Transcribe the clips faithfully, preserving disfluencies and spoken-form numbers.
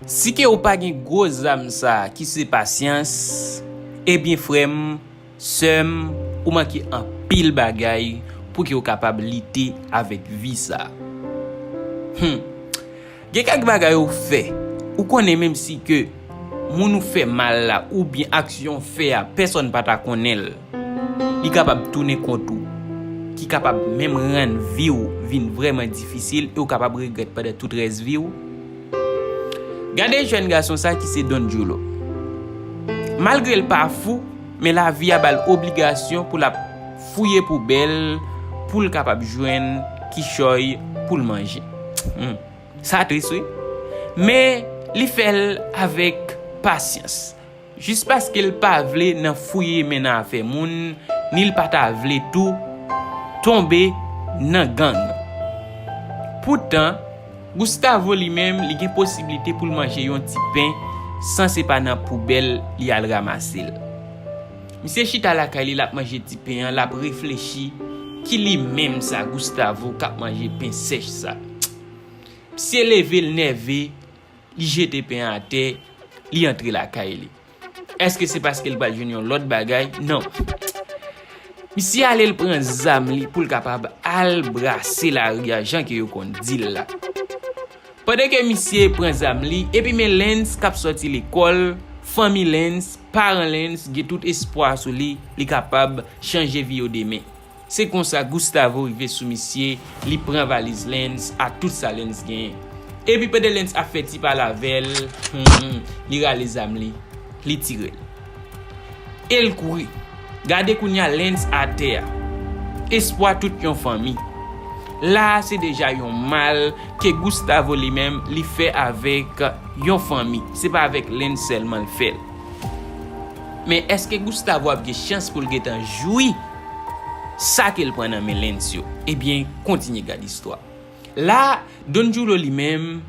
Si ke w pa gen gwo zam sa a ki se pasyans, ebyen frè m, sè m, ou manke anpil bagay pou ke w kapab lite avèk vi sa a. Hmm. Gen kèk bagay ou fè, ou konnen menm si ke moun ou fè mal la oubyen aksyon ou fè a, pèsonn pa ta konnen l. Li kapab tounen kont ou, ki kapab menm rann vi w vin vrèman difisil e w kapab regrèt pandan tout rès vi w. Gade jèn gason sa ki se Don Julo. Malgre l pa fou, men lavi a ba l obligasyon pou l ap fouye poubèl pou l kapab jwenn kichòy pou l manje. Hmm. Sa tris, wi. Men, li fè l avèk pasyans. Jis paske l pa vle nan fouye men nan afè moun, ni l pa ta vle tou tonbe nan gang. Poutan, Gustavo li menm, li gen posiblite pou l manje yon ti pen san se pa nan poubèl li al ranmase l. Misye chita lakay li, l ap manje ti pen an, l ap reflechi ki li menm sa Gustavo k ap manje pen sèch sa. Misye leve, l nève, li jete pen an atè, li antre lakay li. Èske se paske l pral jwenn yon lòt bagay? Non. Misye ale, l pran zam li pou l kapab al brase lari a, jan ke yo konn di l la. Pandan ke misye pran zam li, epi men Lens k ap sòti lekòl, fanmi Lens, paran Lens gen tout espwa sou li, li kapab chanje vi yo demen. Se konsa Gustavo rive sou misye, li pran valiz Lens ak tout sa Lens genyen. Epi pandan Lens ap fè ti pale avè l, hmm, li rale zam li, li tire l. E l kouri. Gade kounye a Lens atè a. Espwa tout yon fanmi. La a se deja yon mal ke Gustavo li menm li fè avèk yon fanmi. Se pa avèk Lens sèlman l fè l. Men èske Gustavo ap gen chans pou l gentan jwi sa ke l pran nan men Lens yo? Ebyen, kontinye gade istwa. La, Don Julo li menm,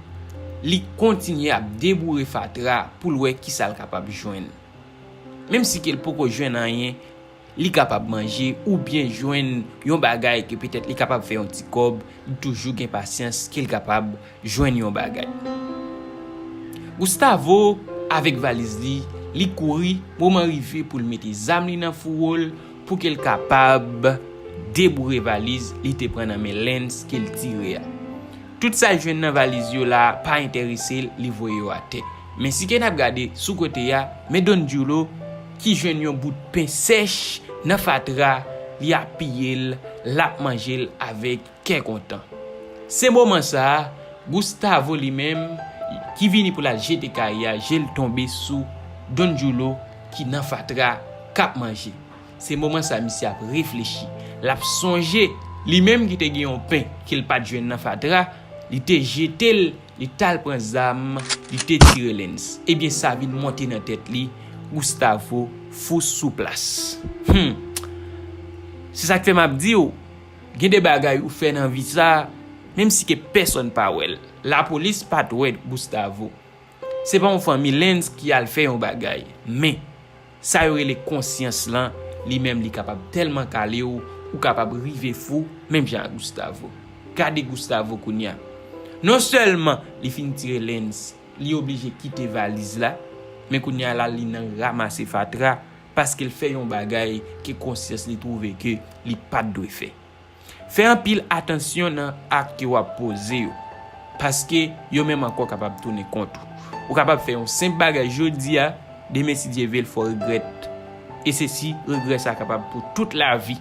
li kontinye ap deboure fatra pou l wè kisa l kapab jwenn. Menm si ke l poko jwenn anyen, li kapab manje oubyen jwenn yon bagay ke petèt li kapab fè yon ti kòb, li toujou gen pasyans ke l kapab jwenn yon bagay. Gustavo, avèk valiz li, li kouri, moman rive pou l mete zam li nan fouwo l, pou ke l kapab deboure valiz li te pran nan men Lens ke l tire a. Tout sa l jwenn nan valiz yo la pa enterese l, li voye yo atè. Men si ke n ap gade sou kote a, men Don Julo ki jwenn yon bout pen sèch nan fatra, li apiye l, l ap manje l avèk kè kontan. Se moman sa a, Gustavo li menm, ki vini pou l al jete kaye a, je l tonbe sou Don Julo ki nan fatra, k ap manje. Se moman sa a misye ap reflechi. L ap sonje, li menm ki te gen yon pen ke l pa t jwenn nan fatra, li te jete l, li t al pran zam, li te tire Lens. Ebyen, sa vin monte nan tèt li, Gustavo fou sou plas. Hmm. Se sa k fè m ap di w, gen de bagay ou fè nan vi sa, menm si ke pèsonn pa wè l. Lapolis pa t wè Gustavo. Se pa yon fanmi Lens ki al fè yon bagay. Men, sa yo rele konsyans lan, li menm li kapab tèlman kale w, ou kapab rive fou, menm jan ak Gustavo. Gade Gustavo kounye a. Non sèlman li fin tire Lens, li oblije kite valiz la, men kounye a la li nan ranmase fatra, paske l fè yon bagay ke konsyans li twouve ke li pa t dwe fè. Fè anpil atansyon nan ak ke w ap poze yo, paske yo menm ankò kapab tounen kont ou. Ou kapab fè yon senp bagay jodi a, demen si Dye vle l fè w regrèt. E se si regrè sa kapab pou tout lavi,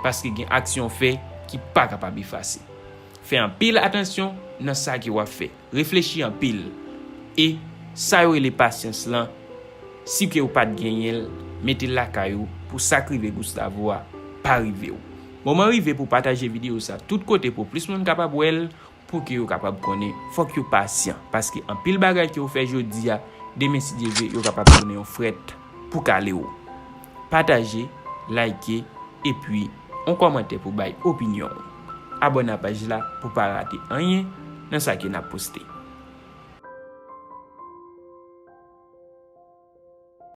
paske gen aksyon w fè ki pa kapab efase. Fè anpil atansyon nan sa ke w ap fè. Reflechi anpil. E sa yo rele pasyans lan, si ke w pa t genyen l, mete l lakay ou pou sa k rive Gustavo a pa rive w. Moman rive pou pataje videyo sa tout kote pou plis moun kapab wè l, pou ke yo kapab konnen fòk yo pasyan, paske anpil bagay ke w fè jodi a, demen si Dye vle, yo kapab tounen yon frèt pou kale w. Pataje, like, epi yon kòmantè pou bay opinyon w. Abòne a paj la pou pa rate anyen nan sa ke n ap poste.